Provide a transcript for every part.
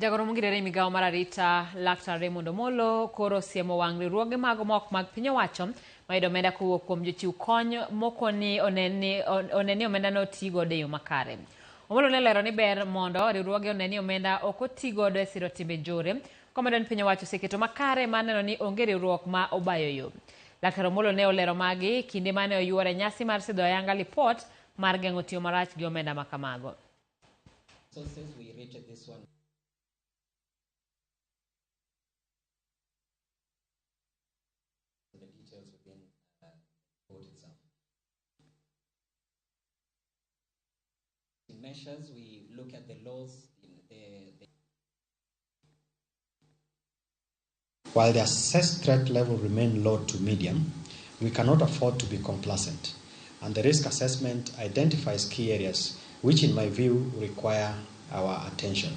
Jagoro mongirore e migawo mar arita Laktar Raymond Omolo koro osiemo wang' riwruoge mago ma ok mag piny owacho mayudo omenda kowuok kuom jochiw kony mokoni one ni omendano oti godo e yo makare. Omolo ne olero ni ber mondo riwruoge one ni omenda ok oti godo e siro timbe njore komedo ni piny owacho oseketo makare mar neno ni onge riwruok ma obayo yo. Laktar Omolo ne olero magi kinde mane oyuore nyasi mar sidho ayanga lipot mar geng'o tiyo marach gi omenda ma kamago. Sources we rated this one the details within the report itself. In measures, we look at the laws in the While the assessed threat level remains low to medium, we cannot afford to be complacent, and the risk assessment identifies key areas which, in my view, require our attention.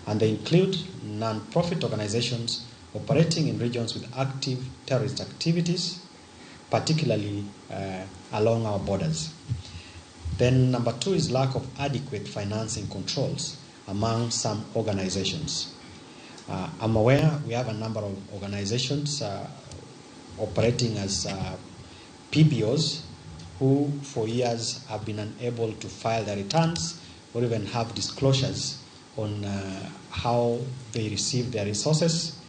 And they include non-profit organizations operating in regions with active terrorist activities, particularly along our borders. Then number 2 is lack of adequate financing controls among some organizations. I'm aware we have a number of organizations operating as PBOs who for years have been unable to file their returns or even have disclosures on how they receive their resources.